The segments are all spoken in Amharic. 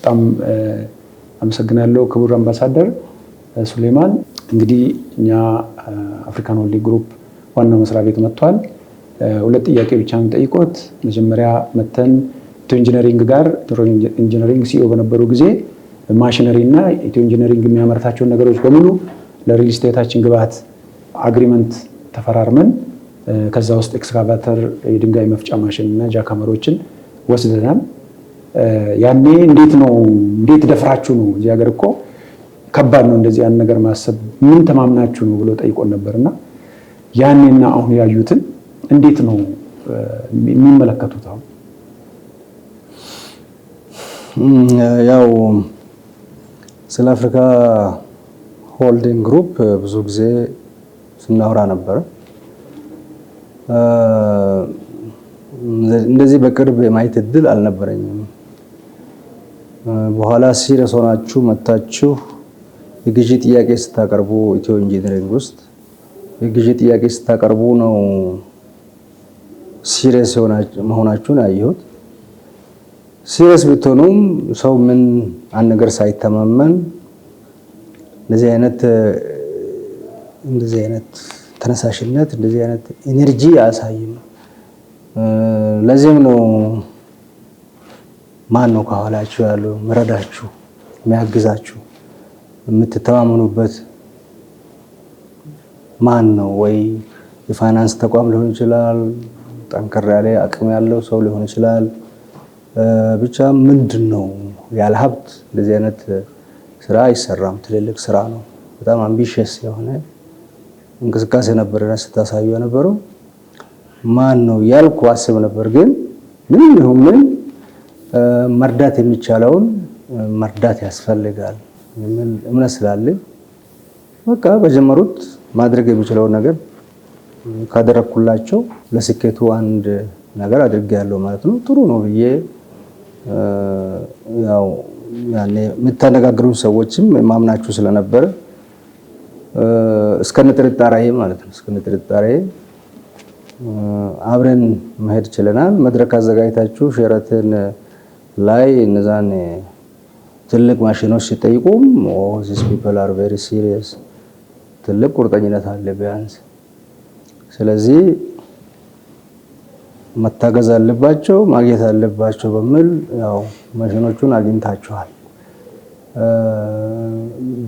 በጣም አመሰግናለሁ ክቡር አምባሳደር ሱሌማን። እንግዲህ እኛ African Holding Group ዋናው መስሪያ ቤት መጥቷል። ሁለት ጥያቄ ብቻ ነው የምጠይቆት። መጀመሪያ መተን ኢትዮ Engineering ጋር፣ ኢትዮ Engineering CEO በነበሩ ጊዜ ማሽነሪ እና ኢትዮ Engineering የሚያመርታቸውን ነገሮች በሙሉ ለ real estate ኣችን ግብአት agreement ተፈራርመን ከዛ ውስጥ ኤክስካቫተር፣ የድንጋይ መፍጫ ማሽን እና jackhammer ኦችን ወስደናል። ያኔ እንዴት ነው፣ እንዴት ደፍራችሁ ነው፣ እዚህ ሀገር እኮ ከባድ ነው እንደዚህ ያን ነገር ማሰብ፣ ምን ተማምናችሁ ነው ብሎ ጠይቆን ነበር። እና ያኔና አሁን ያዩትን እንዴት ነው የሚመለከቱት? አሁን ያው ስለ Africa Holding Group ብዙ ጊዜ ስናወራ ነበረ። እንደዚህ በቅርብ የማየት እድል አልነበረኝም። በኋላ serious ሆናችሁ መታችሁ የግዢ ጥያቄ ስታቀርቡ፣ ኢትዮ Engineering ውስጥ የግዢ ጥያቄ ስታቀርቡ ነው serious መሆናችሁን ያየሁት። Serious ብትሆኑም ሰው ምን አንድ ነገር ሳይተማመን እንደዚህ አይነት ተነሳሽነት፣ እንደዚህ አይነት energy አያሳይም። ለዚህም ነው ማን ነው ከኋላችሁ ያለው፣ የሚረዳችሁ፣ የሚያግዛችሁ፣ የምትተማመኑበት ማን ነው? ወይ የፋይናንስ ተቋም ሊሆን ይችላል፣ ጠንከር ያለ አቅም ያለው ሰው ሊሆን ይችላል። ብቻ ምንድን ነው፣ ያለ ሀብት እንደዚህ አይነት ስራ አይሰራም። ትልልቅ ስራ ነው። በጣም ambitious የሆነ እንቅስቃሴ ነበረ ስታሳዩ የነበረው። ማን ነው ያልኩ አስብ ነበር። ግን ምንም ይሁን ምን መርዳት የሚቻለውን መርዳት ያስፈልጋል የሚል እምነት ስላለኝ በቃ በጀመሩት ማድረግ የሚችለውን ነገር ካደረግኩላቸው ለስኬቱ አንድ ነገር አድርጌያለሁ ማለት ነው። ጥሩ ነው ብዬ ያው ያኔ የምታነጋግሩን ሰዎችም ማምናችሁ ስለነበረ እስከነ ጥርጣሬ ማለት ነው፣ እስከነ ጥርጣሬ አብረን መሄድ ችለናል። መድረክ አዘጋጅታችሁ ሼራተን ላይ እነዛን ትልቅ ማሽኖች ሲጠይቁም "these people are very serious፣ ትልቅ ቁርጠኝነት አለ ቢያንስ። ስለዚህ መታገዝ አለባቸው፣ ማግኘት አለባቸው" በሚል ያው ማሽኖቹን አግኝታችኋል።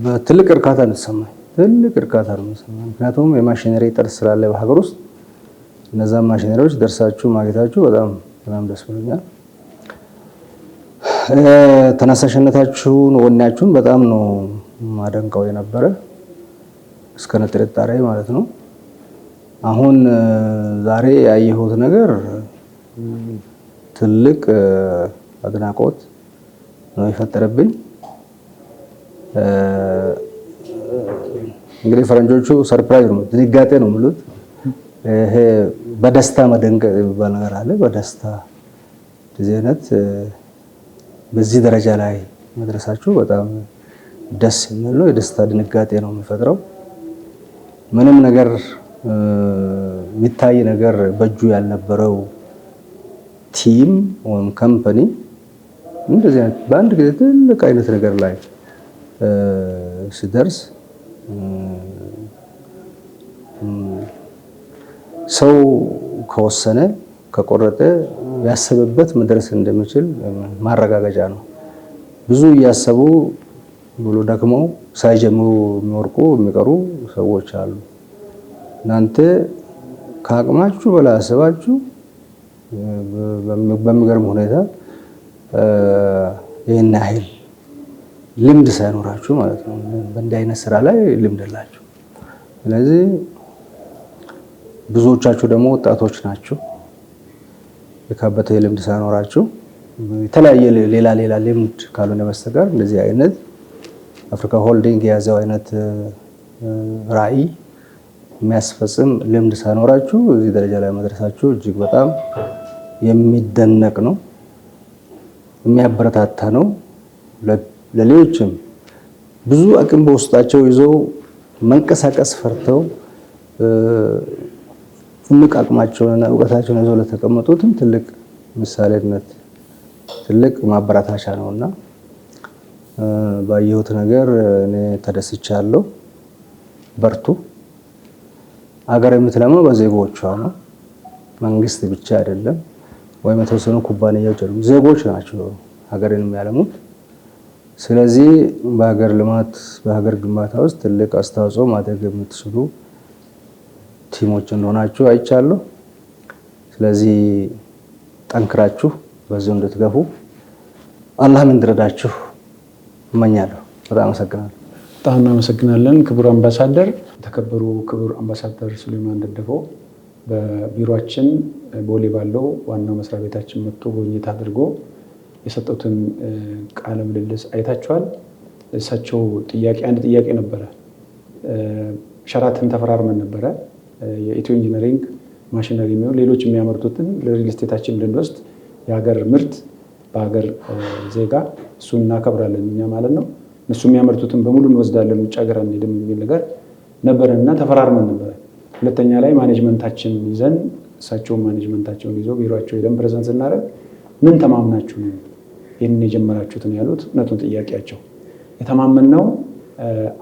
በትልቅ እርካታ ነው የተሰማኝ። ትልቅ እርካታ ነው የተሰማኝ። ምክንያቱም የማሽነሪ እጥረት ስላለ በሀገር ውስጥ እነዛን ማሽነሪዎች ደርሳችሁ ማግኘታችሁ በጣም በጣም ደስ ብሎኛል። ተነሳሽነታችሁን፣ ወኔያችሁን በጣም ነው ማደንቀው የነበረ እስከነ ጥርጣሬ ማለት ነው። አሁን ዛሬ ያየሁት ነገር ትልቅ አድናቆት ነው የፈጠረብኝ። እንግዲህ ፈረንጆቹ surprise ነው፣ ድንጋጤ ነው የሚሉት። ይሄ በደስታ መደንገጥ የሚባል ነገር አለ። በደስታ እንደዚህ አይነት በዚህ ደረጃ ላይ መድረሳችሁ በጣም ደስ የሚል ነው። የደስታ ድንጋጤ ነው የሚፈጥረው። ምንም ነገር የሚታይ ነገር በእጁ ያልነበረው team ወይም company እንደዚህ አይነት በአንድ ጊዜ ትልቅ አይነት ነገር ላይ ሲደርስ ሰው ከወሰነ፣ ከቆረጠ ያሰበበት መድረስ እንደሚችል ማረጋገጫ ነው። ብዙ እያሰቡ ብሎ ደክመው ሳይጀምሩ የሚወርቁ፣ የሚቀሩ ሰዎች አሉ። እናንተ ከአቅማችሁ በላይ አስባችሁ በሚገርም ሁኔታ ይህን ያህል ልምድ ሳይኖራችሁ ማለት ነው። በእንዲህ አይነት ስራ ላይ ልምድ የላችሁ። ስለዚህ ብዙዎቻችሁ ደግሞ ወጣቶች ናችሁ። የካበተ ልምድ ሳይኖራችሁ፣ የተለያየ ሌላ ሌላ ልምድ ካልሆነ በስተቀር እንደዚህ አይነት Africa Holding የያዘው አይነት ራዕይ የሚያስፈጽም ልምድ ሳይኖራችሁ እዚህ ደረጃ ላይ መድረሳችሁ እጅግ በጣም የሚደነቅ ነው፣ የሚያበረታታ ነው። ለሌሎችም ብዙ አቅም በውስጣቸው ይዘው መንቀሳቀስ ፈርተው እምቅ አቅማቸውንና እውቀታቸውን ይዘው ለተቀመጡትም ትልቅ ምሳሌነት፣ ትልቅ ማበረታቻ ነውና ባየሁት ነገር እኔ ተደስቻለሁ። በርቱ። አገር የምትለማው በዜጎቿ ነው። መንግስት ብቻ አይደለም፣ ወይም የተወሰኑ ኩባንያዎች አይደሉም። ዜጎች ናቸው ሀገርን የሚያለሙት። ስለዚህ በሀገር ልማት፣ በሀገር ግንባታ ውስጥ ትልቅ አስተዋጽኦ ማድረግ የምትችሉ team ኦች እንደሆናችሁ አይቻለሁ። ስለዚህ ጠንክራችሁ በዚሁ እንድትገፉ፣ አላህም እንዲረዳችሁ እመኛለሁ። በጣም አመሰግናለሁ። በጣም እናመሰግናለን ክቡር አምባሳደር። የተከበሩ ክቡር አምባሳደር ሱሌማን ደደፎ በቢሮአችን ቦሌ ባለው ዋናው መስሪያ ቤታችን መጥቶ ጉብኝት አድርጎ የሰጡትን ቃለ ምልልስ አይታችኋል። እሳቸው ጥያቄ አንድ ጥያቄ ነበረ። ሸራተን ተፈራርመን ነበረ። የኢትዮ ኢንጂነሪንግ ማሽነሪ የሚሆን ሌሎች የሚያመርቱትን ለሪል ስቴታችን እንድንወስድ፣ የሀገር ምርት በሀገር ዜጋ እሱን እናከብራለን እኛ ማለት ነው። እነሱ የሚያመርቱትን በሙሉ እንወስዳለን፣ ውጭ ሀገር አንሄድም የሚል ነገር ነበረን እና ተፈራርመን ነበረ። ሁለተኛ ላይ management ኣችን ይዘን፣ እሳቸውን management ኣቸውን ይዘው ቢሮቸው ሄደን present ስናደርግ ምን ተማምናችሁ ነው ይህንን የጀመራችሁት ነው ያሉት። እውነቱን ጥያቄያቸው የተማመንነው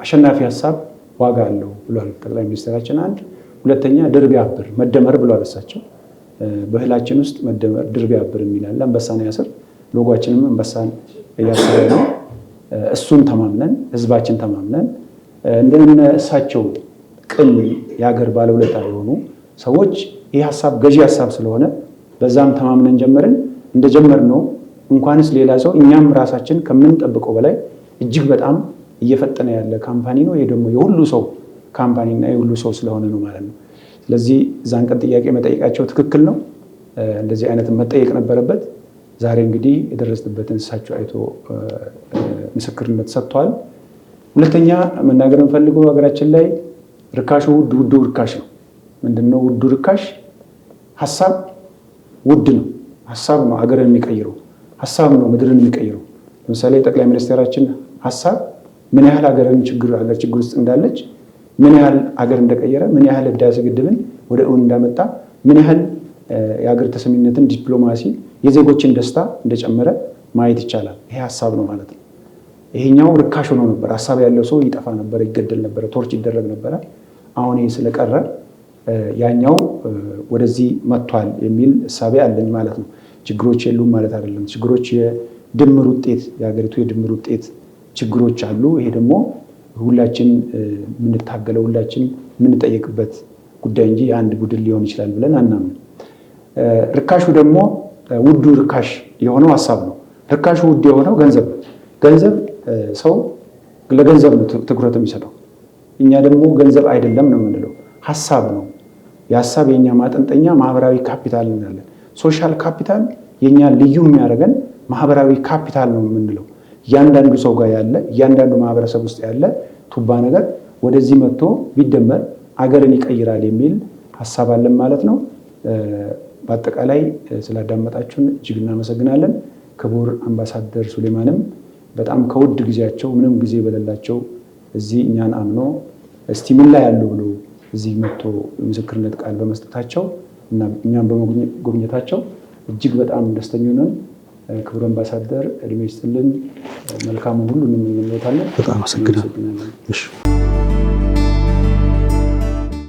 አሸናፊ ሀሳብ ዋጋ አለው ብሏል ጠቅላይ ሚኒስትራችን። አንድ ሁለተኛ ድር ቢያብር መደመር ብሏል እሳቸው። ባህላችን ውስጥ መደመር፣ ድር ቢያብር የሚል አለ። አንበሳን ያስር፣ ሎጓችንም አንበሳን እያሰረ ነው። እሱን ተማምነን፣ ህዝባችን ተማምነን፣ እንደነ እሳቸው ቅን የሀገር ባለውለታ የሆኑ ሰዎች ይህ ሀሳብ ገዢ ሀሳብ ስለሆነ በዛም ተማምነን ጀመርን። እንደጀመርነው እንኳንስ ሌላ ሰው እኛም ራሳችን ከምንጠብቀው በላይ እጅግ በጣም እየፈጠነ ያለ company ነው። ይሄ ደግሞ የሁሉ ሰው company እና የሁሉ ሰው ስለሆነ ነው ማለት ነው። ስለዚህ እዛን ቀን ጥያቄ መጠየቃቸው ትክክል ነው። እንደዚህ አይነት መጠየቅ ነበረበት። ዛሬ እንግዲህ የደረስንበትን እሳቸው አይቶ ምስክርነት ሰጥተዋል። ሁለተኛ መናገር የምፈልገው ሀገራችን ላይ ርካሹ ውድ፣ ውዱ ርካሽ ነው። ምንድነው ውዱ ርካሽ? ሀሳብ ውድ ነው። ሀሳብ ነው ሀገርን የሚቀይረው። ሀሳብ ነው ምድርን የሚቀይረው። ለምሳሌ ጠቅላይ ሚኒስትራችን ሀሳብ ምን ያህል ሀገርን ችግር ሀገር ችግር ውስጥ እንዳለች፣ ምን ያህል ሀገር እንደቀየረ፣ ምን ያህል ህዳሴ ግድብን ወደ እውን እንዳመጣ፣ ምን ያህል የሀገር ተሰሚነትን፣ ዲፕሎማሲ፣ የዜጎችን ደስታ እንደጨመረ ማየት ይቻላል። ይሄ ሀሳብ ነው ማለት ነው። ይሄኛው ርካሽ ሆኖ ነበር። ሀሳብ ያለው ሰው ይጠፋ ነበረ፣ ይገደል ነበረ፣ torture ይደረግ ነበረ። አሁን ይሄ ስለቀረ ያኛው ወደዚህ መጥቷል የሚል እሳቤ አለኝ ማለት ነው። ችግሮች የሉም ማለት አይደለም። ችግሮች የድምር ውጤት፣ የሀገሪቱ የድምር ውጤት ችግሮች አሉ። ይሄ ደግሞ ሁላችን የምንታገለው፣ ሁላችን የምንጠየቅበት ጉዳይ እንጂ የአንድ ቡድን ሊሆን ይችላል ብለን አናምንም። ርካሹ ደግሞ ውዱ ርካሽ የሆነው ሀሳብ ነው። ርካሹ ውድ የሆነው ገንዘብ ነው። ገንዘብ ሰው ለገንዘብ ነው ትኩረት የሚሰጠው። እኛ ደግሞ ገንዘብ አይደለም ነው የምንለው፣ ሀሳብ ነው። የሀሳብ የኛ ማጠንጠኛ ማህበራዊ ካፒታል እንላለን። Social capital የኛ ልዩ የሚያደርገን ማህበራዊ ካፒታል ነው የምንለው። እያንዳንዱ ሰው ጋር ያለ፣ እያንዳንዱ ማህበረሰብ ውስጥ ያለ ቱባ ነገር ወደዚህ መጥቶ ቢደመር አገርን ይቀይራል የሚል ሀሳብ አለን ማለት ነው። በአጠቃላይ ስላዳመጣችሁን እጅግ እናመሰግናለን። ክቡር አምባሳደር ሱሌማንም በጣም ከውድ ጊዜያቸው፣ ምንም ጊዜ በሌላቸው፣ እዚህ እኛን አምኖ እስቲ ምን ላይ ያሉ ብሎ እዚህ መጥቶ የምስክርነት ቃል በመስጠታቸው እና እኛን በመጎብኘታቸው እጅግ በጣም ደስተኞች ነን። ክቡር አምባሳደር እድሜ ይስጥልን፣ መልካሙን ሁሉ እንመኝልዎታለን። በጣም አመሰግናለሁ።